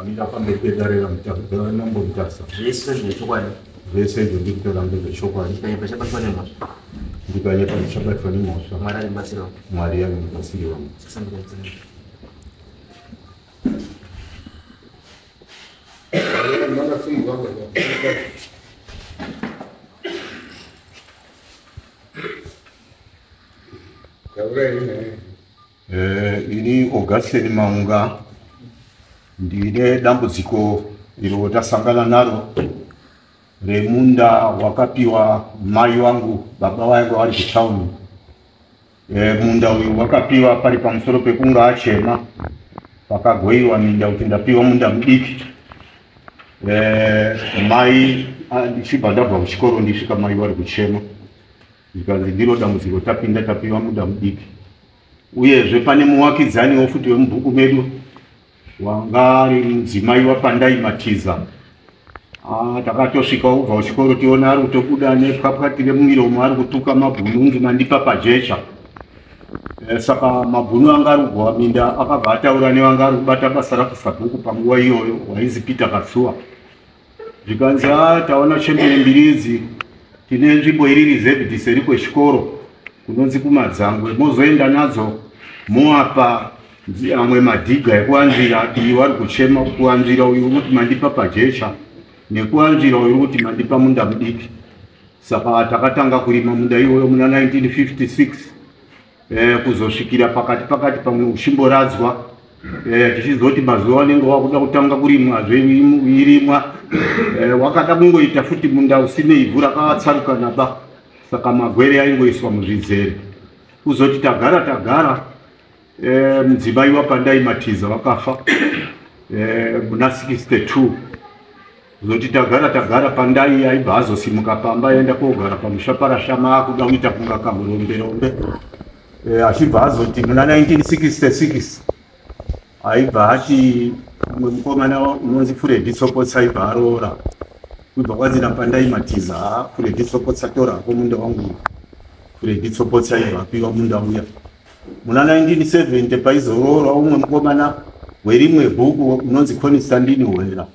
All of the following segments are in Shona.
Ndamira pamberi pedare raMambo Mutasa. Zvese zvechokwadi. Zvese izvo ndiri kutaura ndezvechokwadi. Ndikanyepa chabatwa nemhosva. Ndikanyepa ndichabatwa nemhosva. Mwari ari mubatsiri wangu. Mwari ari mubatsiri wangu. Ini Augustine Maunga ndine dambudziko iro tasangana naro remunda wakapiwa mai wangu, baba vangu vari kutauni. Munda uyu wakapiwa pari pamusoro pekunge achema pakagoiwa minda kuti ndapiwa munda mudiki. Mai ndichibva ndabva kuchikoro ndisvika mai vari kuchema, ndikanzi ndiro dambudziko tapinda tapiwa munda mudiki. Uyezve pane muwakidzaniwo futi wemubhuku medu wanga ari mudzimai waPandai Matiza. Takatosvika kubva kuchikoro tiona ari kutobuda nepwapwati remumiromo ari kutuka mabhunu unzi mandipa pajecha. Saka mabhunu anga ari kugova minda akabva ataura nevanga ari kubata basa rakusabhuku panguva iyoyo wainzi Peter Katsuwa. Zvikanzi taona chembere mbiri idzi tine nzvimbo iri reserved seri kwechikoro kunonzi kuMadzangwe, mozoenda nadzo moapa amwe madhiga ekuanzvira. Iyi vari kuchema kuanzvira uyu kuti mandipa pajecha, nekuanzvira uyu kuti mandipa munda mudiki. Saka takatanga kurima munda iwoyo muna 1956 kuzosvikira pakati pamwe uchimboradzwa. Tichizoti mazuva anenge wakuda kutanga kurimwazve irimwa, wakada kungoita futi munda usine ivhu rakatsarukana ba, saka magwere aingoiswa muzvizere. Kuzoti tagara mudzimai waPandai Matiza wakafa muna 62. Kuzoti tagara Pandai aibva azosimuka pamba aenda kogara pamusha paRashama akuda kuita kunga kamuromberombe. Achibva azoti muna 1966 aibva ati mumwe mukomana unonzi Furedi Tsopotsa aibva aroora. Kubva kwanzi naPandai Matiza, Furedi Tsopotsa tora hako munda wangu. Furedi Tsopotsa aibva apiwa munda uya. Muna 1970 paizoroorwa umwe mukomana werimwe bhuku unonzi Constantine Hwera.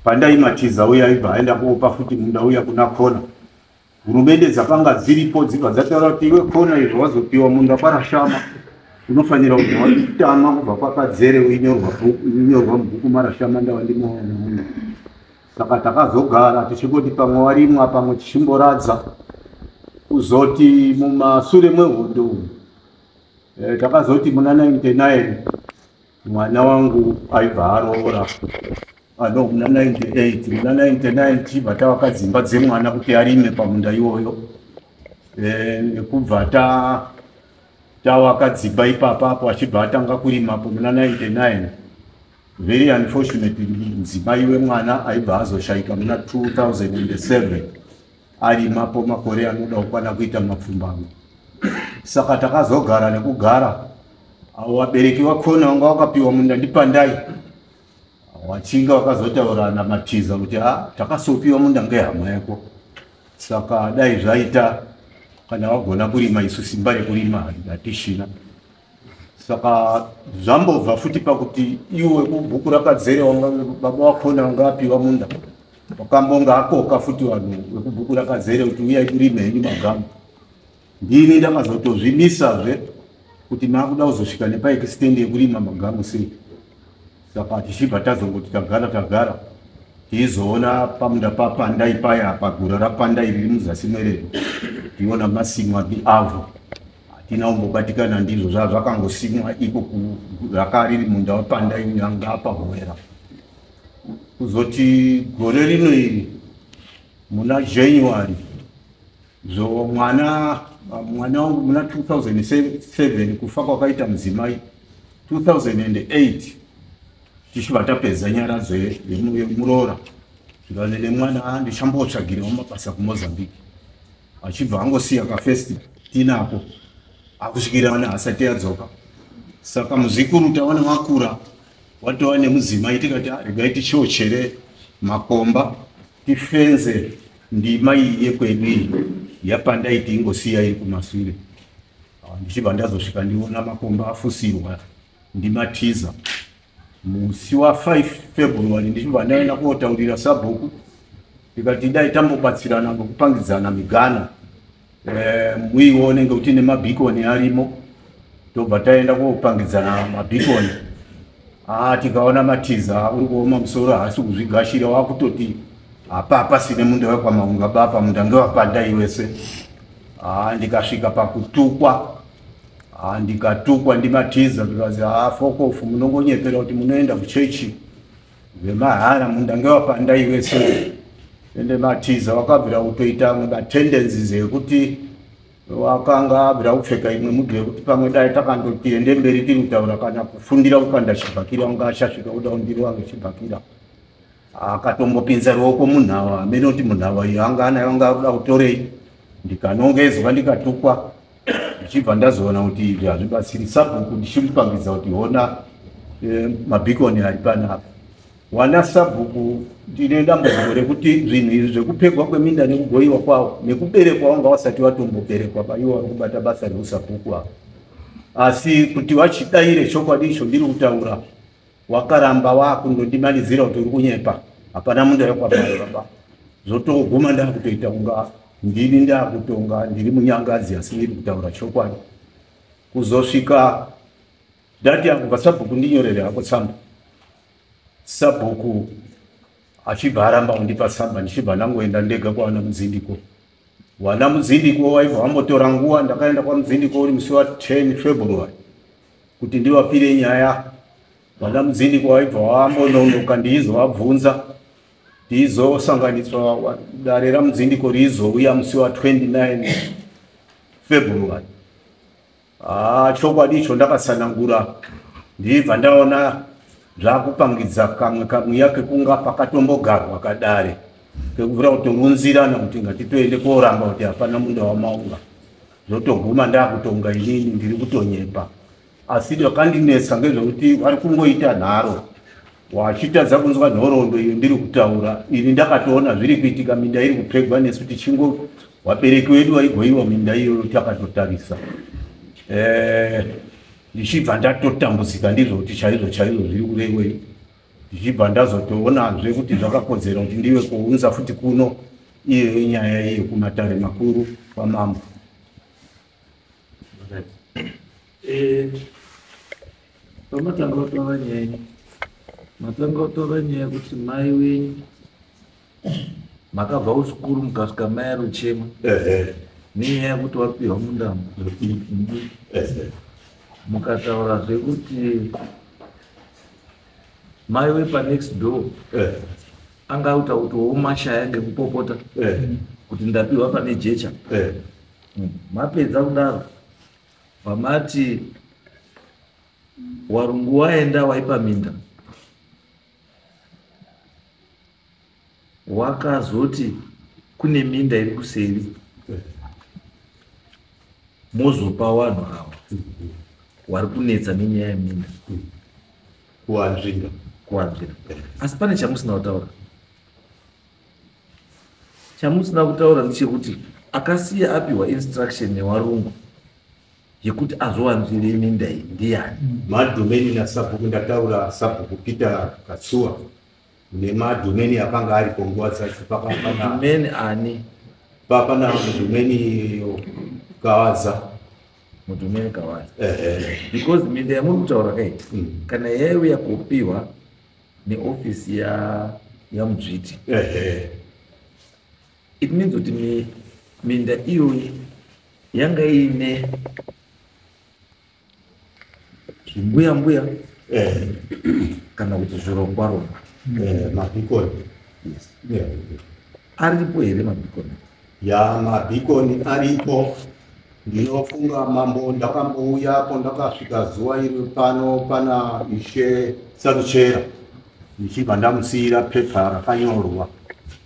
Pandai Matiza uya aibva aenda kuopa futi munda uya kuna Kona. Hurumende dzakanga dziripo dzibva dzataura kuti iwe Kona izvo wazopiwa munda kwaRashama, unofanira kubva watama kubva kwakadzere uinyorwa mubhuku maRashama ndava ndimoona munda. Saka takazogara tichingoti pamwe warimwa pamwe tichimboradza. Kuzoti mumasure mwehondo takazoti muna 99 mwana wangu aibva aroora. No, muna 98, muna 99 tichibva tavaka dzimba dzemwana kuti arime pamunda iwoyo. Nekubva tavaka dzimba ipapapo achibva atanga kurimapo muna 99. Very unfortunately mudzimai wemwana aibva azoshaika muna 2007 arimapo makore anoda kukwana kuita mapfumbamwe. Saka takazogara nekugara. Avo vabereki vakona vanga vakapiwa munda ndiPandai wachinga vakazotaura naMatiza kuti takasopiwa munda ngehama yako, saka dai zvaita kana wagona kurima isu simba rekurima hatishina. Saka zvambobva futi pakuti iwe kubhuku rakadzere baba vakona vanga apiwa munda wakambonga akoka futi vanhu vekubhuku rakadzere kuti uyai kurime henyu magamu. Ndini ndakazotozvimisazve kuti makuda kuzosvika nepaekistendi yekurima magamu sei. Saka tichibva tazongoti tagara tiizoona pamunda paPandai paya pagura raPandai riri muzasi meredo tiona masimwa avo hatina kumbobatikana ndizvo zvazvakangosimwa iko raka riri munda waPandai yanga apahwera. Kuzoti gore rino iri muna January zvo mwana wangu muna 2007 kufa kwakaita mudzimai 2008 tichibva tapedza nyaradzo yemuroora. Zvikanzi nemwana ndichambotsvagirawo mabasa kuMozambique. Achibva angosiya kafesti tinako akusvikira mwana asati adzoka. Saka muzikuru taona wakura watova nemudzimai tikati regai tichiochere makomba tifenze ndima iyi yekwedu iyi yaPandai tiingosiya iri kumasure. Ndichibva ndazosvika ndiona makomba afusirwa ndiMatiza. Musi wa5 February ndichibva ndaenda kotaurira sabhuku, ndikati dai tambobatsirana ngekupangidzana migano, muione ngekuti nemabhikoni arimo. Tobva taenda kopangidzana mabhikoni. Tikaona Matiza uri kuoma musoro, haasi kuzvigashira, wakutoti apa pasine munda wekwaMaunga bapa, munda ngewapandai wese. Ndikasvika pakutukwa. Ndikatukwa ndiMatiza, ndikazi fokofu, munongonyepera kuti munoenda kuchechi vemahara, munda ngewapandai wese. Ende Matiza wakabvira kutoita amwe matendencies ekuti wakanga abvira kupfeka imwe mudhu yekuti pamwe dai takandoti ende mberi tiri kutaura kana kufundira kukanda chibhakira, unga achasvika kuda kundirova ngechibhakira. Akatombopinza ruoko munhava, amene kuti munhava iyo anga anayo anga kuda kutorei. Ndikanongedzwa, ndikatukwa, ndichibva ndazoona kuti izvi hazvibatsiri. Sabhuku ndichimupangidza kuti hona mabhikoni ari panapa. Wana sabhuku, ndine dambudziko rekuti zvinhu izvi zvekupegwa kweminda nekugoyiwa kwawo nekuberekwa wanga wasati watomboberekwa paiwo vari kubata basa reusabhuku ava, asi kuti wachidaire chokwadi icho ndiri kutaura, wakaramba wakundondimanidzira kuti uri kunyepa, hapana munda wekwapai baba. Zvotoguma ndakutoita kunga ndini ndakutonga ndiri munyangadzi, asi ndiri kutaura chokwadi. Kuzosvika ndati akubva sabhuku ndinyorere hako tsamba, sabhuku achibva aramba kundipa tsamba, ndichibva ndangoenda ndega kwawana Mudzindiko. Wana Mudzindiko waibva wambotora nguva. Ndakaenda kwaMudzindiko uri musi wa10 February kuti ndivapire nyaya. Wana Mudzindiko waibva wambononoka, ndiizovabvunza, ndiizosanganiswa dare raMudzindiko riizouya musi wa29 February. Chokwadi icho ndakatsanangura, ndibva ndaona zvakupangidza kamwe kamweya kekunga pakatombogarwa kadare kekuvhura kutorunzirana kuti ngatitoende koramba kuti hapana munda waMaunga. Zvotoguma ndakutonga inini ndiri kutonyepa, asi zvakandinetsa ngezvekuti vari kungoita nharo wachitadza kunzwa nhoroondo iyo ndiri kutaura. Ini ndakatoona zviri kuitika, minda iri kupegwa nesu tichingo vabereki vedu vaigoyiwa minda iyoyo takatotarisa. Ndichibva ndatotambudzika ndizvo kuti chaizvo chaizvo zviri kurevei. Ndichibva ndazotoonazve kuti zvakakodzera kuti ndive kuunza futi kuno iyoyo nyaya iyo kumatare makuru kwamambo. Pamatanga kutaura nyaya yenyu, matanga kutaura nyaya yekuti mai wenyu makabva kuchikuru mukasvika mai ari kuchema nenyaya yekuti wapiwa munda mudiki. Mukataura zvekuti mai wepanext door anga auta kuti womashaya ngekupopota kuti ndapiwa pane jecha. Mapedza kudaro, vamati warungu waenda waipa minda, wakazoti kune minda iri kuseri, mozopa vanhu ava vari kunetsa nenyaya yeminda. Kuwanzvira. Kuwanzvira. Asi pane chamusina kutaura. Chamusina kutaura ndechekuti akasiya apiwa instruction newarungu yekuti azowanzvire minda iyi ndiani? Madhumeni nasabhuku, ndataura sabhuku Peter Katsuwa nemadhumeni akanga aripo nguva dzacho. Pakapana Mudhumeni ani? Papana mudhumeni Kawadza. Mudhumeni Kawadza? Ehe. Because minda yamuri kutaura kai, kana yaiuya kupiwa neofisi yaMudzviti, it means kuti minda iyoyi yanga iine zvimbuya mbuya kana kuti zvirongwa rongwa. Mabhikoni. Yes. Aripo here mabhikoni? Ya, mabhikoni aripo. Ndinofunga mambo, ndakambouyapo, ndakasvika zuva iri pano pana ishe Saruchera, ndichibva ndamusiyira pepa rakanyorwa.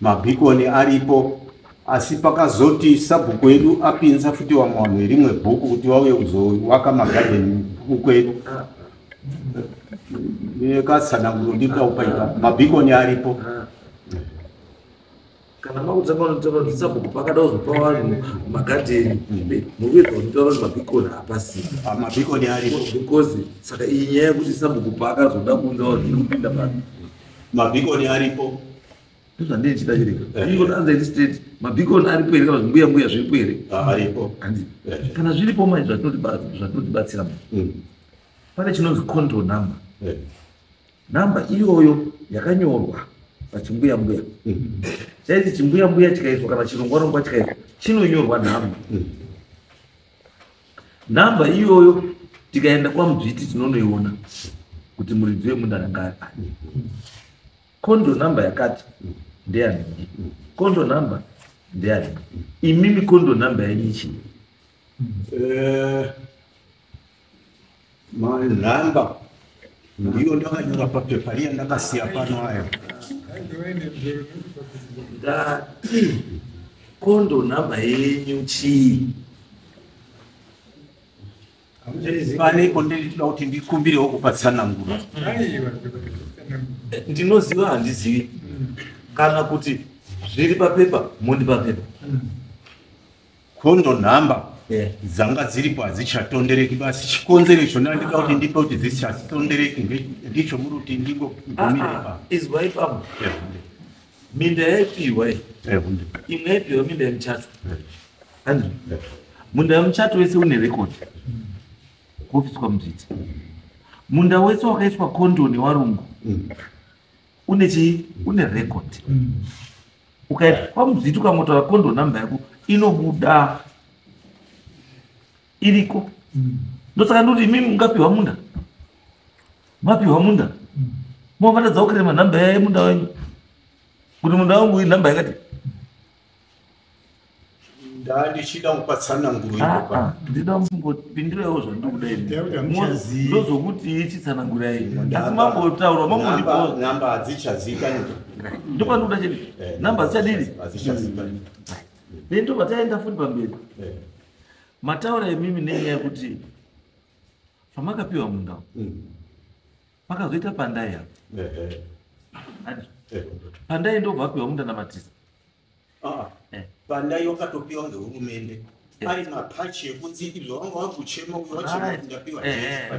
Mabhikoni aripo, asi pakazoti sabhuku edu apinza futi vamwe vanhu verimwe bhuku kuti vauye kuzowaka magadheni bhuku kwedu. Nekatsananguro ndiri kuda kupa ipapo, mabhikoni aripo. Kana makutanga unotaura kuti sabhuku pakada kuzopa vanhu magadheni, mukuedza kunditaura kuti mabhikoni hapasina. Mabhikoni aripo. Because saka iyi nyaya yekuti sabhuku paakazoda kuunza vanhu iri kupinda pano. Mabhikoni aripo. Ndozvandii chida chireka. Ingodanza iri straight. Mabhikoni aripo here kana zvimbuya mbuya zviripo here? Aripo. Handi. Kana zviripo manje zvatinotibatsira. Pane chinonzi control number. Namba iyoyo yakanyorwa pachimbuya mbuya. Chaiti chimbuya mbuya chikaiswa kana chirongwa rongwa chikaiswa chinonyorwa nhamba. Nhamba iyoyo tikaenda kwaMudzviti tinonoiona kuti muridzi wemunda anga ari ani. Control number yakati ndeyanhingi. Control number ndeyanhingi. Imimi control number yenyu ichii? Manhamba ndiyo ndakanyora papepa riya ndakasiya pano ayo. Ndati control number yenyu chii? Panepo ndinoda kuti ndikumbirewo kupa tsananguro. Ndinoziva handizivi. Kana kuti zviri papepa mondipa pepa. Control number dzanga dziripo hadzichatondereki basi. Chikonzero icho ndandida kuti ndipe kuti dzichatondereki ndicho muri kuti ndingogumire pa. Izwai pamwe. Minda yaipiwa iyi. Imwe yaipiwa minda yemuchato. Andrew. Munda wemuchato wese une record. Kuofisi kwaMudzviti. Munda wese wakaiswa control newarungu. Une chii? Une record. Ukaenda kwaMudzviti ukangotaura control number yako inobuda. Iriko. Ndosaka ndoti imimi mungapiwa munda. Mapiwa munda. Movatadza kuclaima nhamba yemunda wenyu. Kuti munda wangu iyi nhamba yakati. Ndandichida kupa tsananguro ipo pa. Ndida kungopindirawo zvandiri kuda ini. Ndozokuti chitsanangurai. Asi mambotaura mambondipo. Nhamba hadzichazikanwa. Ndopandikuda chete. Nhamba dzichadini? Hadzichazikanwa. Then tobva taenda futi pamberi. Mataura imimi nenyaya yekuti pamakapiwa munda pakazoita Pandai apa. Pandai ndobva apiwa munda naMatisa. Pandai wakatopiwa ngehurumende. Ari mapachi ekunzi izvo wanga wakuchema uyo wachema kuti ndapiwa.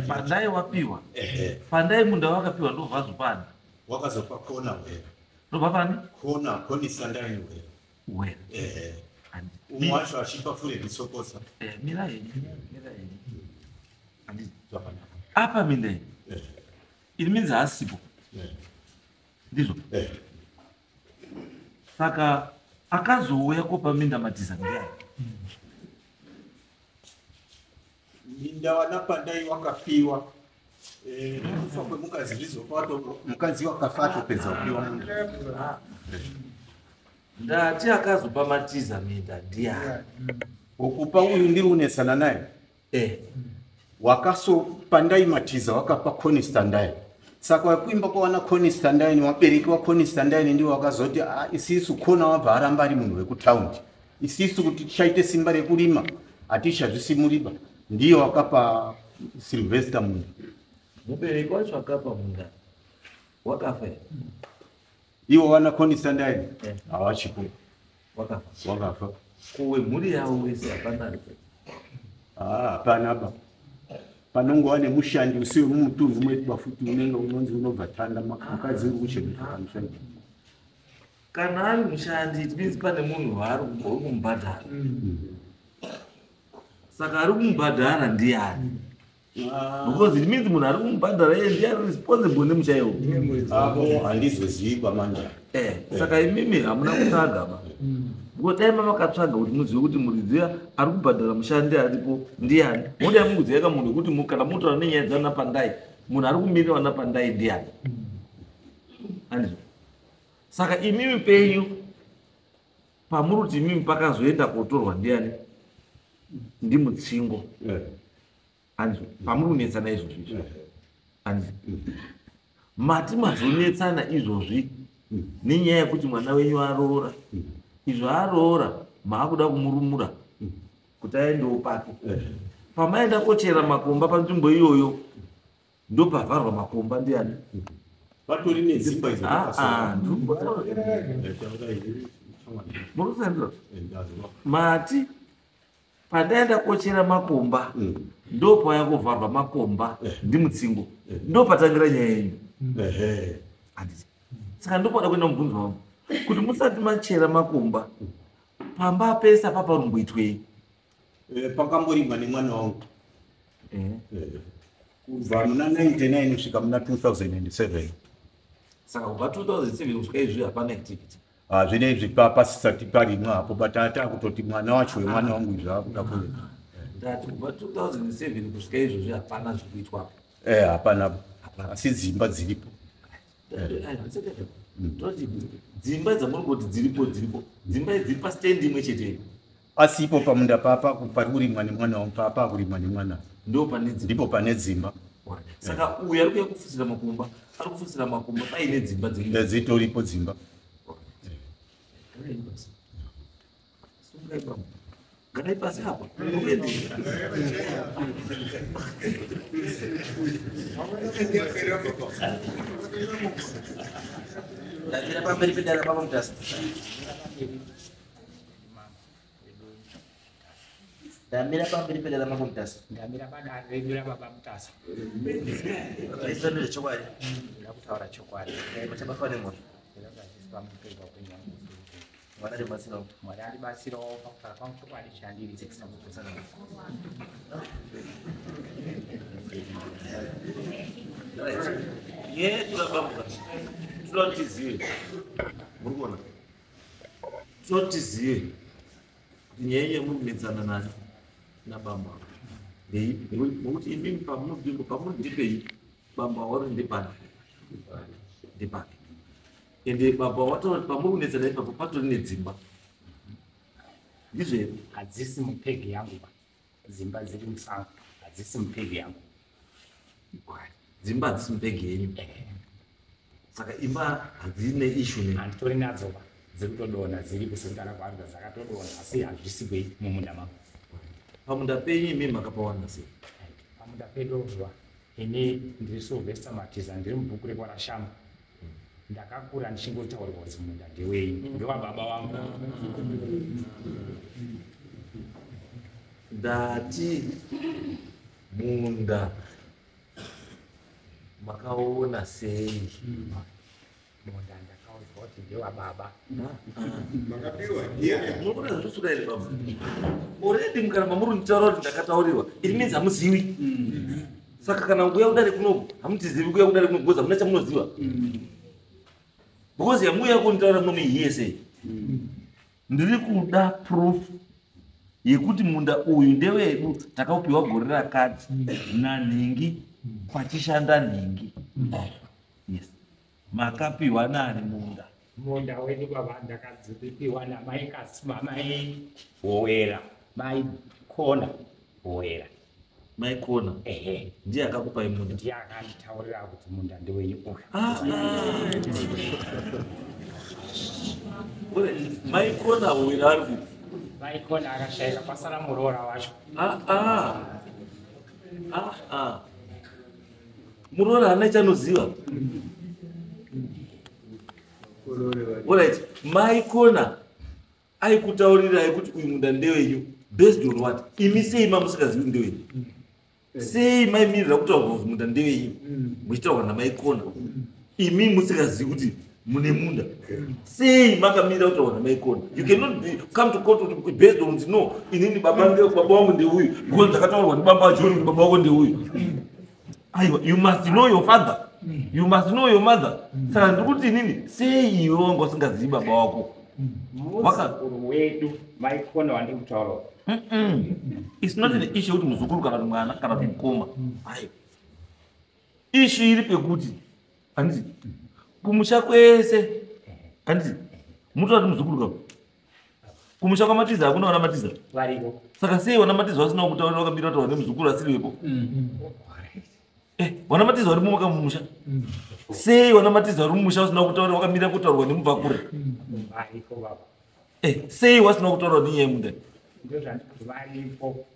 Pandai wapiwa. Pandai munda wakapiwa ndobva azopani. Wakazopa kona wera. Ndobva pani? Kona, konisa ndai wera. Wera. Umwe wacho achipa fure nditsokosa. Mira henyu, mira henyu. Apa minda iyi. It means haasipo. Ndizvo. Saka akazouya kopa minda Matiza ndiani? Minda wana Pandai wakapiwa. Kufa kwemukadzi zvizopato mukadzi wakafa atopedza kupiwa munda. Ndati akazopa Matiza minda ndiani? Ukupa uyu ndiri unesana naye. Wakaso Pandai Matiza wakapa Constantine. Saka wakuimba kwawana Constantine, wabereki wa Constantine ndiwo wakazoti isisu kona wabva aramba ari munhu wekutaundi. Isisu kuti tichaite simba rekurima atichazvisimuriba. Ndiyo wakapa Sylvester munda. Mubereki wacho akapa munda wakafa here? Iwo wana Constantine hawachipo. Wakafa. Wakafa. Kuwe mhuri yavo wese hapana aripo. Hapana ba. Panongova nemushandi usiwo mumutunhu mwedu bafuti unenge unonzi unobva tanda mukadzi uri kuchengeta pamushandi. Kana ari mushandi it means pane munhu waari kumubhadhara. Saka ari kumubhadhara ndiani? Because it means munhu ari kumubhadhara iye ndiye ari responsible nemuchaiwo. Apo handizozivi kwamanje. Saka imimi hamuna kutsvaga ba. Because dai makatsvaga kuti muzive kuti muridzi ari kubhadhara mushandi aripo ndiani. Modai mukuziva ka munhu wekuti kana motaura nenyaya dzana Pandai, munhu ari kumirira vana Pandai ndiani. Handizvo. Saka imimi penyu pamuri kuti imimi pakazoenda kotorwa ndiani? NdiMutsingo. Handizvo. Pamuri kunetsana izvozvi izvi. Handizvo. Mati mazonetsana izvozvi nenyaya yekuti mwana wenyu aroora. Izvo aroora maakuda kumurumura kuti aendewo pake. Pamaenda kochera makomba panzvimbo iyoyo ndopavharwa makomba ndiani? Vatori nedzimba idzo. Murikusanzwa? Mati pandaenda kochera makomba ndopauya kovharwa makomba ndimutsingo, ndopatangira nyaya yenyu. Handiti? Saka ndopada kuenda mubvunzo wangu kuti musati machera makomba pamba pese apa parumboitwei? Pakamborimwa nemwana wangu kubva muna 99 kusvika muna 2007. Saka kubva 2007 kusvika izvi hapana activity. Zvinezvi pasisati parimwa apo, but atakutoti mwana wacho wemwana wangu izvi akuda kuenda. Ndati kubva 2007 kusvika izvozvi hapana zviri kuitwapo. Hapana, asi dzimba dziripo. Toti dzimba dzamuri kuti dziripo dziripo, dzimba dziri pastendi imwe chete. Asi ipo pamunda papa pari kurimwa nemwana wangu, papa kurimwa nemwana ndo pane dzimba. Ndipo pane dzimba. Saka uyu ari kuuya kufusira makomba, ari kufusira makomba paine dzimba dziri. Dzitoripo dzimba. Sungai baba. Garai pasi apa. Ndamira pamberi pedare baba Mutasa. Ndamira pamberi pedare baba Mutasa. Ndamira padare redu rababa Mutasa. Ndamira chokwadi. Ndakutaura chokwadi. Muchabatwa nemhosva. Ndakazviswa mupegwa kwenyangu. Mwari aribatsirawo. Mwari aribatsirawo pakutaura kwangu chokwadi chandiri. Nyaya turabambuka. Toda kuti tizive. Muri kuona? Toda kuti tizive kuti nyaya yamuri kunetsana nayo nabambo ava ndeipi? Nokuti imimi pamuri ndipei bambo ava vari ndepani? Ndepake. Ende bambo ava vataura kuti pamuri kunetsana ipapo patori nedzimba. Ndizvo here? Hadzisi mupegi yangu ba. Dzimba dziri musango hadzisi mupegi yangu. Dzimba hadzisi mupegi yenyu. Saka imba hadzine issue ne. Handitori nadzo ba. Dziri kutodonha dziri kusindana kwangu dzakatodonha asi hazvisi kwei mumunda mangu. Pamunda penyu imi makapawana sei? Pamunda pedu zva ini ndiri Sylvester Matiza, ndiri mubhuku rekwaRashamba. Ndakakura ndichingotaurirwa kuti munda ndewenyu, ndewababa vangu. Ndati munda makaona sei? Munda ndakaudzwa kuti ndewababa. Makapiwa ndiani? Munoona zvinosuka here baba? Already mukaramba muri kunditaura kuti ndakataurirwa, it means hamuzivi. Saka kana kuuya kudare kunoku hamutizivi kuuya kudare kunoku because hamuna chamunoziva. Because yamuuya kunditaura muno muhearsay. Ndiri kuda proof yekuti munda uyu ndewedu, takaupiwa gore rakati nanhingi pachishanda nhingi. Yes. Makapiwa nani munda? Munda wedu baba ndakadzipiwa namai Kasima, mai Howera, mai Kona Howera. Mai Kona? Ehe. Ndiye akakupai munda? Ndiye akanditaurira kuti munda ndewenyu uyu. Mai Kona Howera ari kupi? Mai Kona akashaika pasara muroora wacho. Muroora haana chanoziva. Alright, mai Kona aikutaurirai kuti uyu munda ndewenyu based on what? Imi sei mamusikazivi ndewenyu? Sei maimirira kutaurwa kuti munda ndewenyu muchitaurwa namai Kona? Imi musikazivi kuti mune munda. Sei makamirira kutaurwa namai Kona? You cannot be come to court based on no, inini baba baba wangu ndeuyu because ndakataurwa ndibaba John kuti baba wako ndeuyu. Aiwa, you must know your father. You must know your mother. Saka ndikuti inini sei iwe wanga usingazivi baba wako? Muzukuru wedu mai Kona wandiri kutaura. It's not an issue kuti muzukuru kana kuti mwana kana kuti mukoma. Aiwa. Issue iri pekuti handiti kumusha kwese handiti mutoda kuti muzukuru ka kumusha kwaMatiza hakuna vana Matiza. Variko. Saka sei vana Matiza vasina kutaura vakabira kutaura nemuzukuru asiri wepo? Vana Matiza vari mumaka mumusha. Sei vana Matiza vari mumusha vasina kutaura vakamira kutaurwa nemubvakure? Variko baba. Sei vasina kutaura nenyaya yemunda? Ndozvandikuti varipo.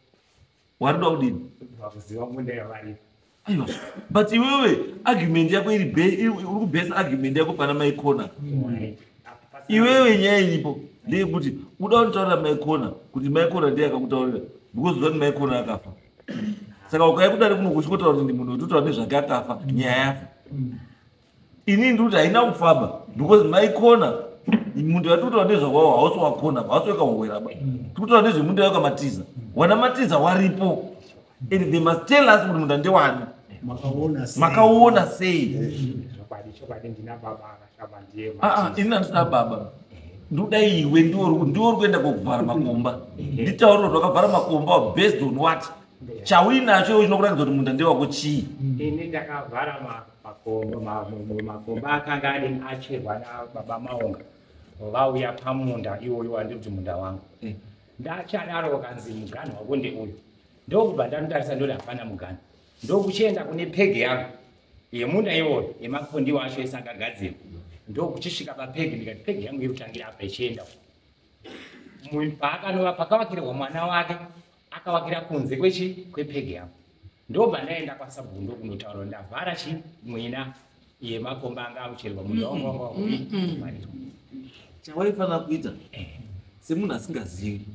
Warida kudini? Vakuziva munda yavariko. Aiwa, but iwewe argument yako iri uri kubhesa argument yako pana mai Kona. Iwewe nyaya iripo. Ndeyekuti uda kunditaurira Maikona kuti Maikona ndiye akakutaurira because uziva kuti Maikona akafa. Saka ukauya kudare kuno kuchikotaura kuti ndi munhu wetotaura nezvake akafa, nyaya yafa. Inini ndiri kuti haina kufamba because Maikona munhu watinotaura nezvawawo hausi wakona, hausi wekahowera ba. Tiri kutaura nezvemunda wakamatiza. Wana Matiza waripo. And they must tell us kuti munda ndewani. Makaona sei? Makaona sei? Chokwadi, chokwadi, ndina baba akashamba ndiye Ah, ah, Matiza. ini handisina baba. Ndoda iwe ndiwe uri kuenda kokuvhara makomba. Nditaurire kuti wakavhara makomba based on what? Chauinacho iwe chinokuratidza kuti munda ndewako chii? Ini ndakavhara makomba makomba akanga adi acherwa nababa Maonga vauya pamunda iwoyo wandiri kuti munda wangu. Ndachadaro kanzi muganhu wako ndeuyu. Ndokubva ndanotarisa ndoti hapana muganhu. Ndokuchienda kune pegi yangu yemunda iwoyo yemakondiwa acho ese akagadzirwa. Ndokuchisvika papegi ndikati pegi yangu iri kutangira apa ichienda uku. Paakanova pakavakirwa mwana wake akavakira kunze kwechi kwepegi yangu. Ndobva ndaenda kwasabhuku ndokunotaura kuti ndavhara chi mwena yemakomba anga akucherwa munda wangu wanga wakuvharirwa. Chawaifanira kuita semunhu asingazivi.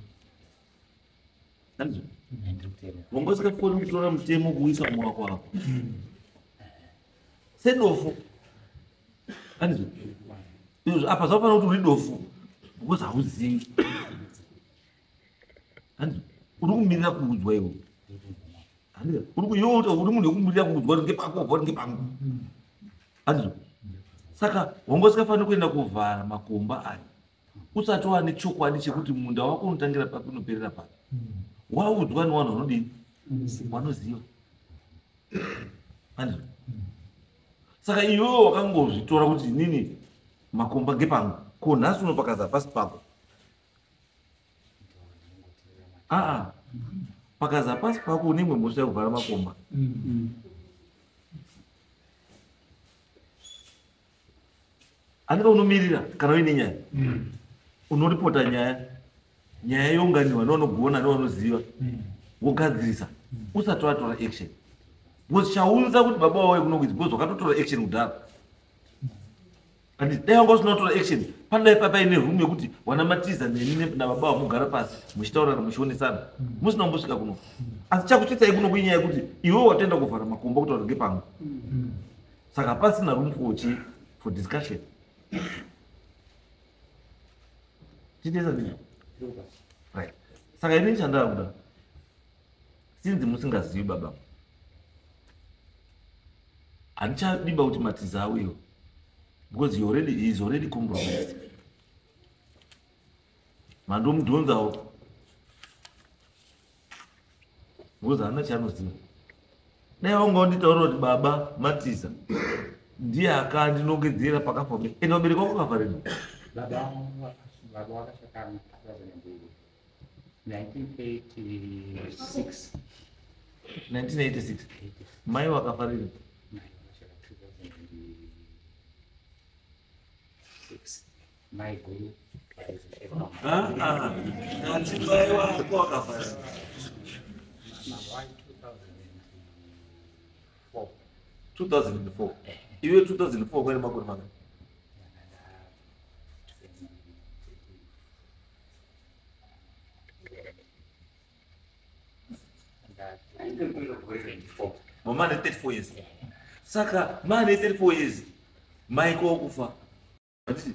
Handizvo? Ndiri kuteerera. Wanga usingafoni kutora mutemo kuuisa mumaoko ako. Sedofo. Handizvo? Izvo apa zvafanira kuti uri dofo because hauzivi. Handizvo? Uri kumirira kuudzwa iwe. Handizvo? Uri iwe uri munhu wekumirira kuudzwa kuti ngepako wabva kuti ngepangu. Handizvo? Saka wanga usingafaniri kuenda kuvhara makomba aya usati wane chokwadi chekuti munda wako unotangira papi unoperera papi. Waudzwa nevanhu vanodini? Vanoziva. Handizvo? Saka iwewe wakangozvitora kuti inini makomba ngepangu. Ko nhasi unopakaza pasi pako. Aa, pakaza pasi pako une imwe mhosva yekuvhara makomba. Andika unomirira kana uine nyaya. Unoripota nyaya. Nyaya younganiwa nevanogona nevanoziva. Wogadzirisa. Usati watora action. Because chaunza kuti baba wauye kuno kuidzi because wakatotora action kudhara. And dai wanga usina kutora action, panodai paine room yekuti wana Matiza neni nababa vamugara pasi muchitaurana muchionesana. Musina kumbosvika kuno. Asi chakutsvitsai kuno kuinyaya yekuti iwe watoenda kuvhara makomba kuti warege pangu. Saka pasina room for chi for discussion. Titesa ndizvo. Right. Saka ini chandakuda. Sinzi musingazivi baba. Handichadiba kuti Matiza auyewo. Because he is already compromised. Mandomudhonzawo. Because haana chaanoziva. Dai wanga wanditaurira kuti baba Matiza ndiye akandinongedzera pakafa vabereki. Ende vabereki vako vakafa rini? Baba wakashaka 1986. 1986. Mai wakafa rini? Mai wakashaka 2006. Mai guru Ah, ah. Ndati mai wako wakafa rini? Mama 2004. 2004. Iwe 2004 kwene makore mangani? Mama ane 34 years. Saka mane 34 years mai kokufa. Handiti?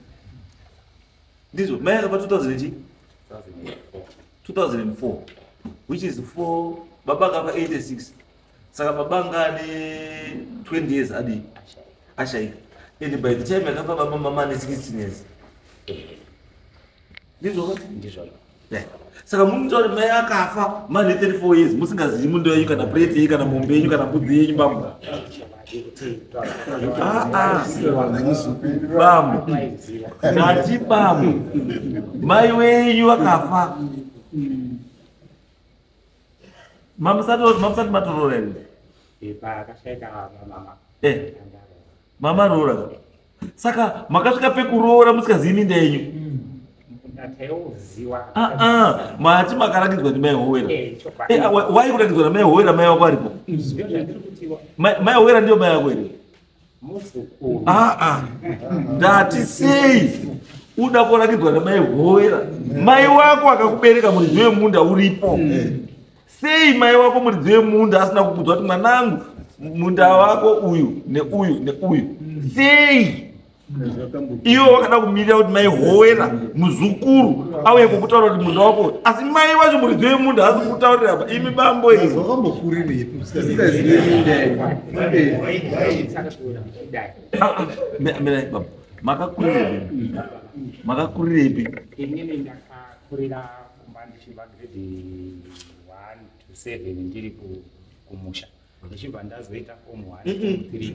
Ndizvo mai akafa 2000 chi? 2004 which is 4 baba akafa 86. Saka baba anga ane 20 years adi ashaika. And by the time akafa baba mama ane 16 years. Ndizvo ka? Ndizvo. Yeah. Saka munotaura kuti mai akafa mane 34 years musingazivi munda yenyu kana plate yenyu kana mombe yenyu kana mbudzi yenyu bambo. Ah, ah. Bambo. Ndati bambo. Mai wenyu akafa. Mamusati matoroora here? Pakashaika mama. Mama roora. Saka makasvika pekuroora musikazivi minda yenyu. Taiuziwa. Ah ah, mati makarakidzwa ndimai Howera. Chokwadi. Wai kurakidzwa namai Howera mai wako aripo? Ndizvo zvandiri kutiwa. Mai Howera ndiyo mai yako here? Muzukuru. Ah ah. Ndati sei? Uda kurakidzwa namai Howera. Mai wako akakubereka muridzi wemunda uripo. Sei mai wako muridzi wemunda asina kukudzwa kuti mwanangu munda wako uyu neuyu neuyu? Sei iwe wakada kumirira kuti mai Howera muzukuru auye kukutaura kuti munda wako, asi mai wacho muridzi wemunda haasi kukutaurira apa? Imi bambo imi. Mirai baba, makakurirepi? Makakurirepi? Inini ndakakurira kumba ndichibva grade 1 to 7 ndiri kumusha, ndichibva ndazoita form 1 3.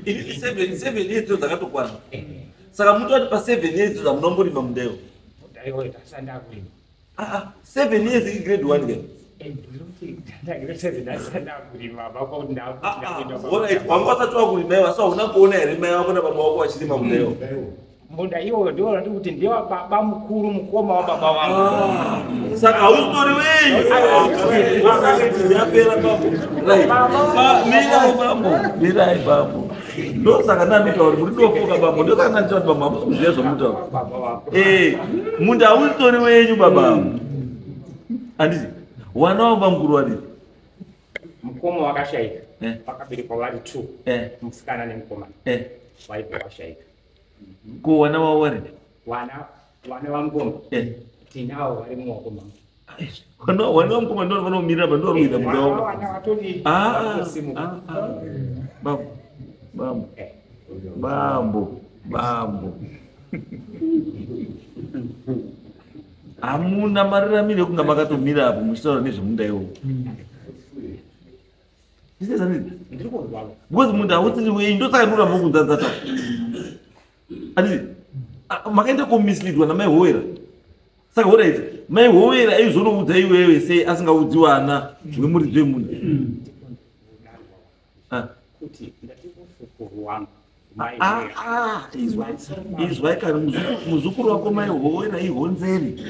7 years dzo dzakatokwana. Saka mutoti pa 7 years dzo dzamunomborima munda iwo? Munda tasandakurima. 7 years igrade 1 ke. Wanga wasati wakurima iwo, asi hauna kuona here mai vako nababa vako vachirima munda iwo? Munda iwoyo ndiwo ndikuti ndewa baba mukuru, mukoma wababa vangu. Saka hausitori wenyu. Yapera bambo. Mirai bambo, mirai bambo. Ndosaka ndanditaura kuti ndofoka bambo, ndosaka ndanditaura kuti bambo hamusi kuziva zvamutaura. Munda hausitori wenyu baba. Handiti wana wababa mukuru wadii? Mukoma wakashaika. Vakaberekwa vari 2, musikana nemukomana. Vaibva washaika. Ko wana wavo vari? Wana vamukoma tinavo vari mumaoko mangu. Wana vamukoma ndo vanomirira pa ndo vari kuita munda wavo. Bambo, bambo, bambo, bambo. Hamuna mararamiro ekunga makatomira apo muchitaura nezvemunda iwowo. Because munda hausiri wenyu, ndosaka ndinoramba kudzadzata. Handiti makaenda komisleadwa namai Howera. Saka alright, mai Howera aizonoudza iwewe sei asingaudzi wana wemuridzi wemunda? Kuti ndati muzukuru wangu mai. Izwai kani, muzukuru wako mai Howera ihonzeri.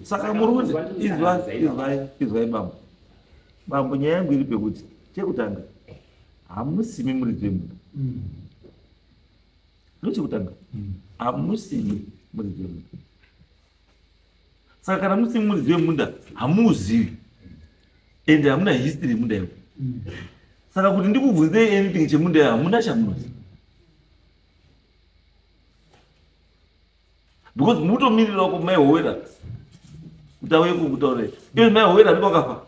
Saka muri kuti izwai bambo. Bambo, nyaya yangu iri pekuti chekutanga hamusimi muridzi wemunda. Ndochekutanga, hamusimi muridzi wemunda. Saka kana musimi muridzi wemunda hamuuzivi, ende hamuna history yemunda iwo. Saka kuti ndikubvunzei anything chemunda iwo hamuna chamunoziva. Because mutomirira wako mai Howera kuti auye kukutaurira. Iwe mai Howera ndipo akafa.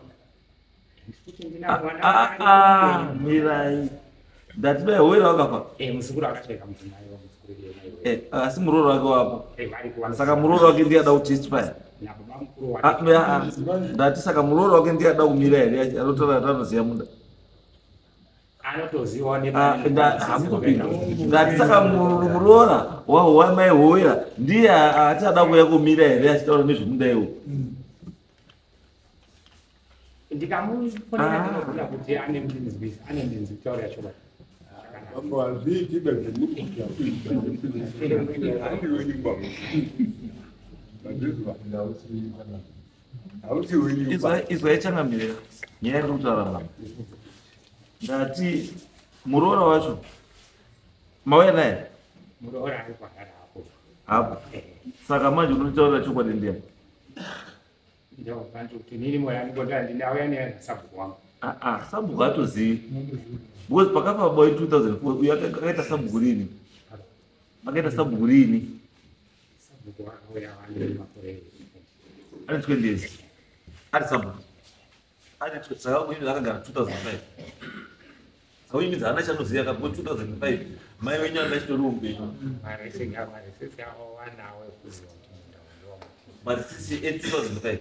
Mirai. Ndati mai Howera wakafa. Muzukuru akashaika, mudzimai wamuzukuru. Asi muroora wake wapo. Saka muroora wake ndiye ada kutestify. Ndati saka muroora wake ndiye ada kumira here anotaura kuti anoziva munda? Anotoziva. Hamutopinda. Ndati saka muroora wamai Howera ndiye achada kuuya kumira here achitaura nezvemunda iwo? Ndikamufonera ndinoona kuti ane ndinzwisa, ane ndinzwi kutaura chokwadi. Bambo, hazviiti zvemukuita. Handi wenyu bambo. Hausi wenyu. Izwai changamire, nyaya yandiri kutaura baba. Ndati muroora wacho mauya naye? Muroora ari kuHarare hapo. Hapo. Saka manje unotaura chokwadi ndiani? Sabhuku hatozivi. Because pakafa baba in 2004 uyu akaita sabhuku rini? Akaita sabhuku rini? Sabhuku akauya ane makore ane 20 years. Ari sabhuku. Saka uyu akagara 2005. Saka uyu midzi haana chanoziva ka 2005 mai wenyu anga achitori upenyu. Marisisi avo vanawo ekuziva kuti munda ndewa. Marisisi e 2005.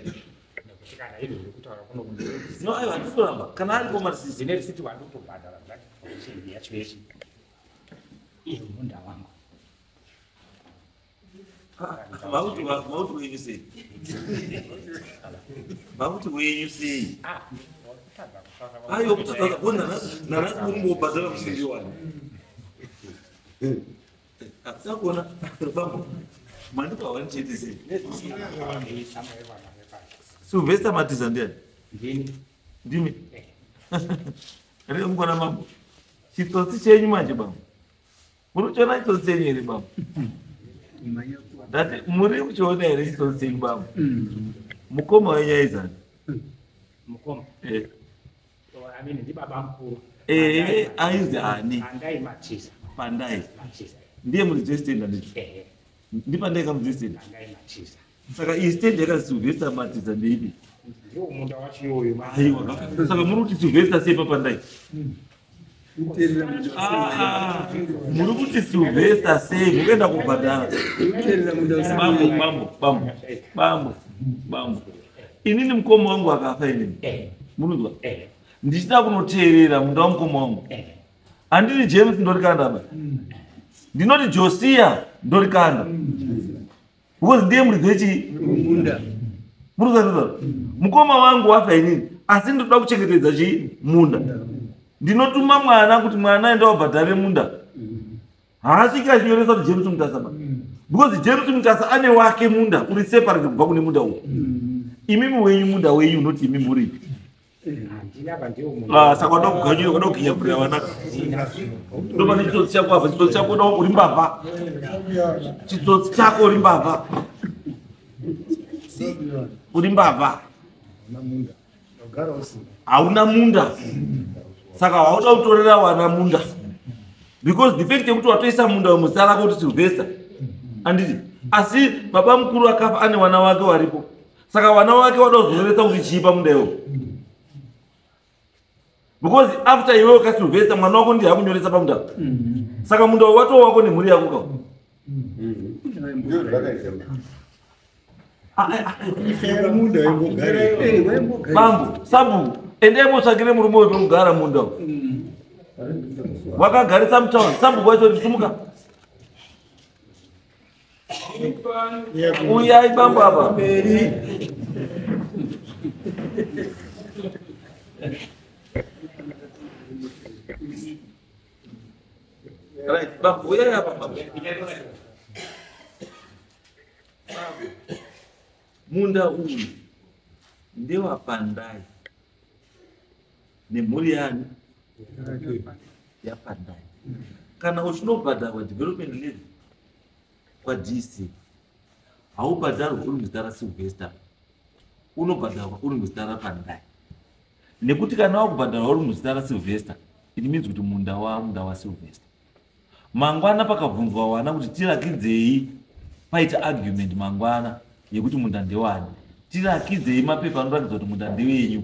Nekuti kana izvo zviri kutaura kuno No, aiwa, handisi kuramba. Kana aripo marisisi. Ndine risiti wandotobhadhara that foundation yacho yechi. Iye munda wangu. Mauti wenyu sei? Mauti wenyu sei? Aiwa, kutadza kuona nanhasi muri kumbobhadhara mushindi wani. Takuona bambo. Mandipa wani chete sei? Sylvester Matiza ndiani? Ndini. Ndimi. Mukona mambo. Chitsotsi chenyu manje bambo. Muri kuchiona chitsotsi chenyu here bambo? Ndati muri kuchiona here chitsotsi chenyu bambo? Mukoma wenyu aizani? Mukoma. Eh. I mean ndibaba mukuru. Eh, aizi ani? Pandai Matiza. Pandai. Matiza. Ndiye muridzi westand handiti? Eh. Ndipandai kamuridzi westand? Pandai Matiza. Saka iyi stand yakazi Sylvester Matiza ndeipi? Ndiwo munda wacho iwoyo. Aiwa. Saka muri kuti Sylvester sei papandai? Muri kuti Sylvester sei mukuenda kubhadhara? Bambo, bambo, bambo, bambo, bambo. Inini mukoma wangu akafa inini. Munonzwa? Ndichida kunoteerera munda wamukoma wangu. Handiti James ndorikanda ba. Ndinoti Josia ndorikanda. Because ndiye muridzi wechi munda. Murikuzwa? Mukoma wangu wafa inini asi ndinoda kuchengetedza chi munda. Ndinotuma mwana kuti mwana enda wabhadhare munda. Haasviki achinyoresa kuti James Mutasa ba. Because James Mutasa ane wake munda uri separate kubva kune munda uyu. Imimi wenyu munda wenyu unoti imimi muripi? Saka wada kuganyira wada kuginyapurira vana. Ndopane chitsotsi chako apa, chitsotsi chako uda uri mbavha. Chitsotsi chako uri mbavha. Uri mbavha. Hauna munda. Saka hauda kutorera wana munda. Because the fact yekuti watoisa munda wemuzita rako kuti Sylvester. Anditi asi baba mukuru akafa ane wana wake waripo. Saka wana wake wada kuzoreresa kuti chii pamunda iwowo. Because after iwewe kaSylvester mwana wako ndiye akunyoresa pamunda. Saka munda watova wako nemhuri yako ka. Bambo, sabhuku, endai motsvakire murume uyu pekugara munda uyu. Wakagarisa mutauni, sabhuku wacho kuti sumuka. Uyai bambo apa. Right, bambo, uyai apa bambo. Munda uyu ndewapandai nemhuri yani yapandai. Kana uchinobhadharwa development levy kwaDC haubhadharwi uri muzita raSylvester, unobhadharwa uri muzita raPandai. Nekuti kana wakubhadharwa uri muzita raSylvester, it means kuti munda wamunda waSylvester. Mangwana pakabvunzwa wana kuti tirakidzei, paita argument mangwana yekuti munda ndewani, tirakidzei mapepa anoratidza kuti munda ndewenyu.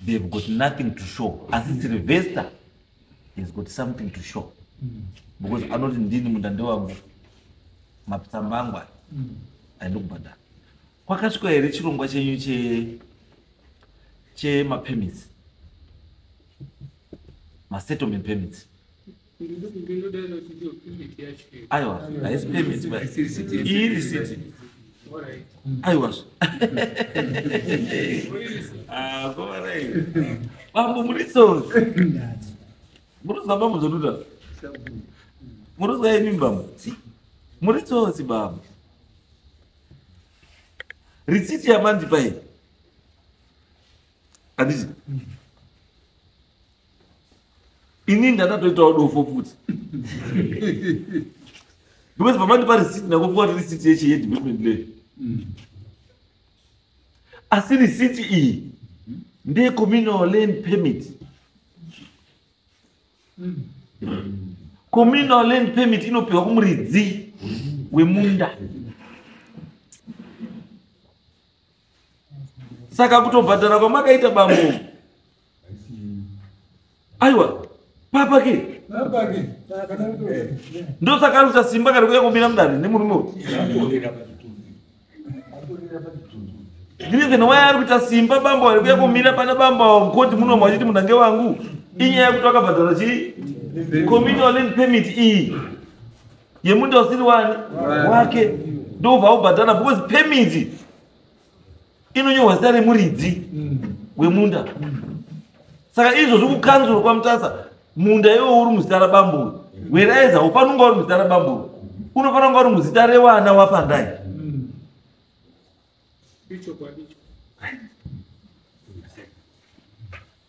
They've got nothing to show. Asi Sylvester has got something to show. Because anoti ndini munda ndewangu, matsamba angu aya aindokubhadhara. Kwakasvika here chirongwa chenyu chemapermits, masettlement permits? Aiwa, haisi permit ba. Iyi receipt. Aiwa. Ah, komarai. Bambo muri tsotsi. Muri tsotsi bambo zvonuda. Muri tsotsi imi bambo. Muri tsotsi bambo. Receipt yamandipa iyi. Handiti? Ini ndakatoitawo dofo futi. Because pamandipa receipt ndakupuwa kuti receipt yechi yedevelopment levy. Asi receipt iyi ndeye communal land permit. Communal land permit inopiwa kumuridzi wemunda. Saka kutobhadhara kwamakaita bambo. Aiwa, papake. Ndosaka ari kuita simba kari kuuya kumira mudare nemurume uyu. The reason why ari kuita simba bambo ari kuuya kumira pana bambo mukoti munomu achiti mundange wangu inyaya yekuti wakabhadhara chii communal land permit iyi yemunda usiri wani wake, ndobva aubhadhara because permit inonyorwa zita remuridzi wemunda. Saka izvozvo kukanzuro kwaMutasa munda iwowo uri muzita rabambo whereas haufaniri kunge uri muzita rabambo, unofanira kunge uri muzita rewana waPandai.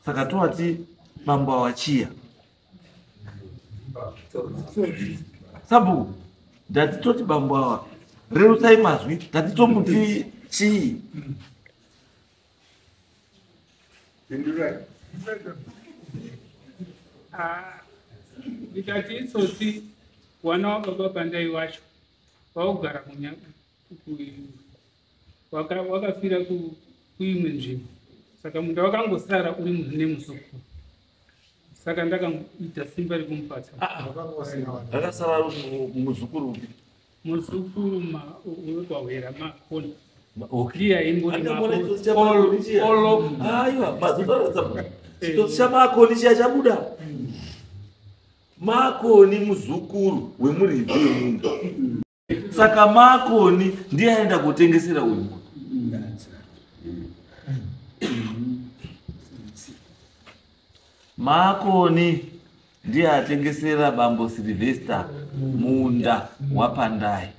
Saka tovati Bambo awachiya. Sabhuku, ndatitoti bambo awa rerusai mazwi, ndatitomuti chii? Ndikati itsotsi wana wababa Pandai wacho waugara wakafira kuimwe nzvimbo, saka munda wakangosara uri nemuzukuru, saka ndakaita simba rekumupatsa. Akasara muzukuru upi? Muzukuru wekwahwera Makoni. Ndiye aimbori Aiwa, mazotaura chitsotsi chaMakoni chiya chabuda. Makoni muzukuru wemuridzi wemunda. Saka Makoni ndiye aenda kutengesera uyu munhu. Makoni ndiye atengesera bambo Sylvester munda waPandai.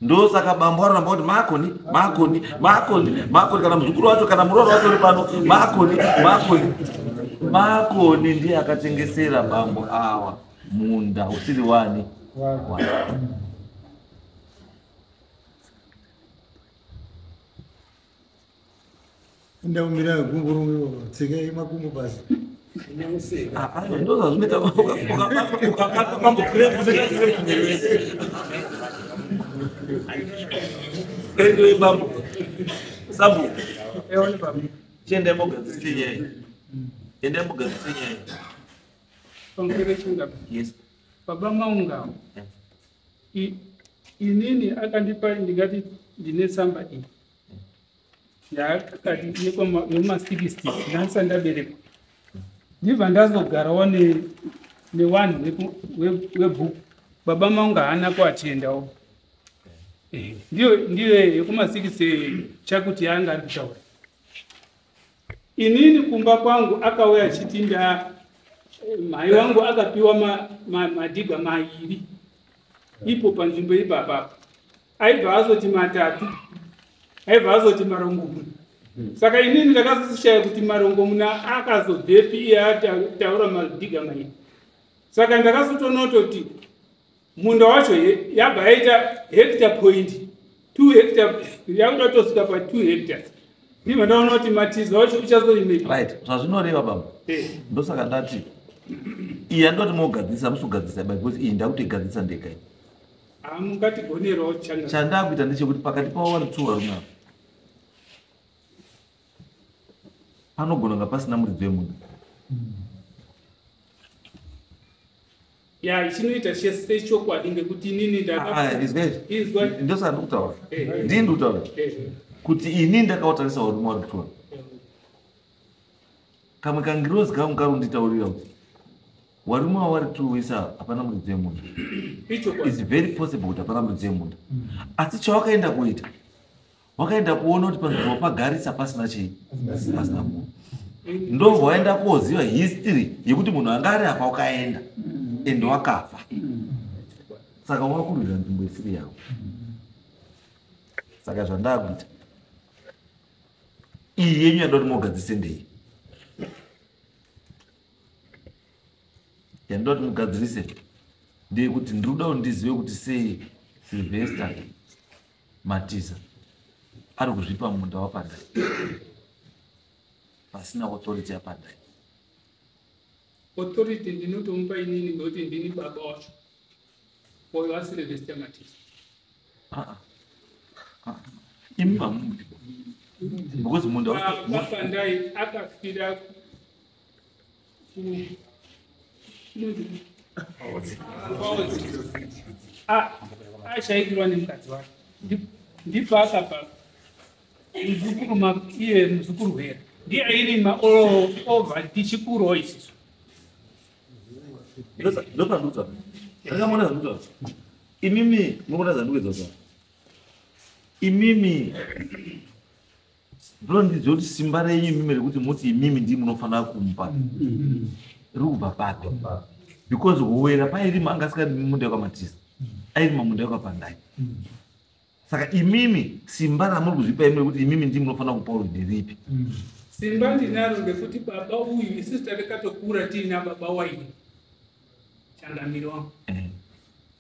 Ndosaka bambo aramba kuti Makoni, Makoni, Makoni, Makoni, kana muzukuru wacho kana muroora wacho uri pano, Makoni, Makoni. Makoni ndiye akatengesera bambo awa munda usiri wani. Ndaumira gumbo rumwe tsikai makumbo pasi. Ndo zvazvinoita ukabatwa bambo kurefu. Endo bambo. Sabu. Chiendai mugadzise nyaya. Endai mugadzise nyaya. Pamukere chingapi? Yes. Baba Maunga. Inini akandipa ndingati ndine tsamba iyi. Yakati yema-60s ndandisati ndaberekwa. Ndibva ndazogarawo newanhu webhuku. Baba Maunga haana kuatiendawo. Ndiyo yekuma-60 chakuti anga ari kutaura. Inini kumba kwangu akauya achiti mai wangu akapiwa madhiga mairi ipo panzvimbo ipapapa. Aibva azoti matatu, aibva azoti marongomuna. Saka inini ndakazoshaya kuti marongomuna akazobvepi iye ataura madhiga mairi. Saka ndakazotonototi munda wacho yabva yaita hectare point 2 hectare, yakuda kutosvika pa 2 hectares. Ndibva ndaona kuti matizo wacho uchazoimepi. Right, zvazvinoreva bambo. Ndosaka ndati iyi andoti mogadzisa musogadzisa because iyi ndakutoigadzisa ndega iyi. Mungatigonerawo changa. Chandakuita ndechekuti pakati pavo vari two varume ava panogona kunga pasina muridzi wemunda. Ya, chinoita sechokwadi ngekuti inini ndakaizwa. Ndosaka ndikutaura. Ndini ndikutaura. Kuti ini ndakautarisa varume vari two. Kamwe kangirozi kangu kari kunditaurira kuti varume vari two wese hapana muridzi wemunda. It's very possible kuti hapana muridzi wemunda. Asi chawakaenda kuita, wakaenda kuona kuti panzvimbo pagarisa pasina chii, pasina munhu. Ndobva waenda koziva history yekuti munhu anga ari apa wakaenda ende wakafa. Saka wakurwira nzvimbo isiri yako. Saka zvandakuita iyi yenyu yandoti mugadzise ndei. Yandoti mugadzirise ndeyekuti ndiri kuda kuti ndizive kuti sei Sylvester Matiza ari kuzvipa munda waPandai pasina authority yaPandai. Authority ndinotomupa inini ngekuti ndini baba wacho oyo waSylvester Matiza. Imi pamuti because munda waPandai akafira ashaikirwa nemukadzi wake. Ndipo akapa muzukuru iye muzukuru hwera ndiye airima over tichikurawo isisu. Ndopandikutaura. Ndakamona zvandikutaura. Imimi munoona zvandikuedza kutaura. Imimi ndinondiziva kuti simba renyu imimi rekuti muti imimi ndii munofanira kumupa riri kubva papi. Because huwera pairima anga asingarimi munda wekwaMatiza, airima munda wekwaPandai. Saka imimi simba ramuri kuzvipa imimi rekuti imimi ndii munofanira kupa uri nderipi. Simba ndinaro ngekuti baba uyu isusu takatokura tiina baba waini changamire wangu.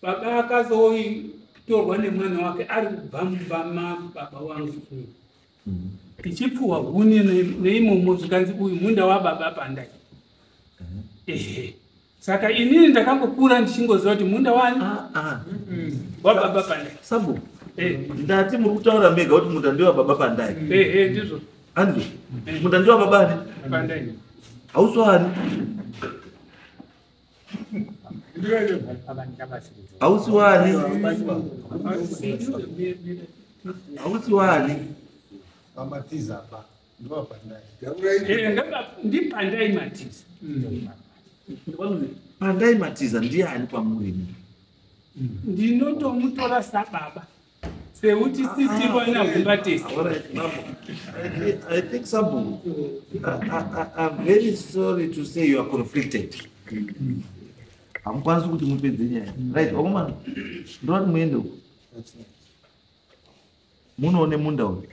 Baba akazotorwa nemwana wake ari kubva mumba mababa wangu, tichipfuwa huni neimomo, zvikanzi uyu munda wababa Pandai. Ehe, saka inini ndakangokura ndichingoziva kuti munda wani? Wababa Pandai. Sabhuku, ndati muri kutaura mega kuti munda ndewa baba Pandai. Ehe, ndizvo. Andi munda ndewa baba ani? Pandai. Hausi wani? Hausi wani? Hausi wani? Pamatiza apa ndowapandai. Ndipandai Matiza. Pandai Matiza ndiani pamurimi? Ndinotomutora sababa, sekuti sisi vana Gumbatesi. All right, Mambo. I think Sabu, I'm very sorry to say you are conflicted. Hamukwanisi kuti mupedze nyaya. Right, vakomana, ndoda kuti muende uko. Munoone munda uyu.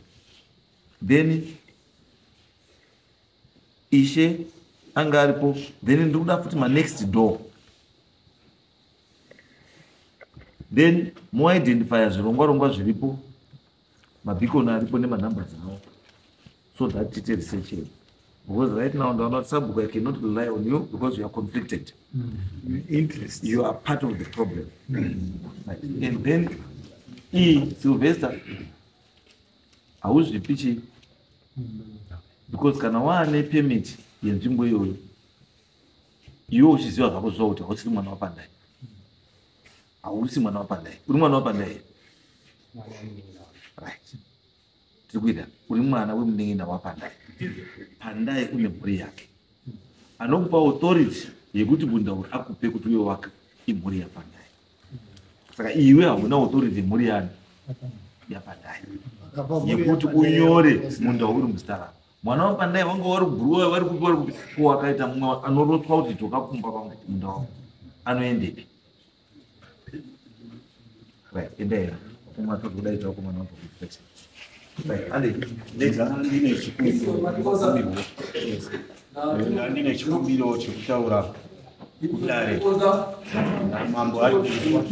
Then ishe anga aripo, then ndikuda futi manext door. Then moidentifya zvirongwa rongwa zviripo, mabhikoni aripo nemanhamba dzavo, so that tiite research yedu. Because right now ndaona kuti Sabhuku, I cannot rely on you because you are conflicted. Interest. You are part of the problem. Right. And then E Sylvester, hauzvipi chii? Because kana waane permit yenzvimbo iyoyo, iwe uchiziva zvako zviva kuti hausiri mwana waPandai. Hausi mwana waPandai. Uri mwana waPandai. Right. Tiri kuita uri mwana wemunin'ina waPandai. Pandai une mhuri yake. Anokupa authority yekuti munda uri akupe kuti uye wake imhuri yaPandai. Saka iwe hauna authority yemhuri yani yaPandai yekuti unyore munda uri muzita rako. Mwana waPandai vanga vari kuBhuruwa, vari kupi, vari kupi, ko akaita mumwe anorotswa kuti dzoka kumba kwangu munda wako anoendepi? Right, endai. Vakomana tozodaidza vakomana vabva kuinspection. Right, ande next. Ndine chikumbiro chekutaura kudare. Mambo ari kuizwa.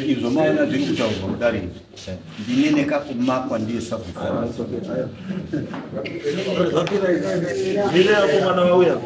Izvo maona zviri kutaurwa kudare izvi. Ndine nekakumakwa ndiye sabhuku. Mire vakomana vauya.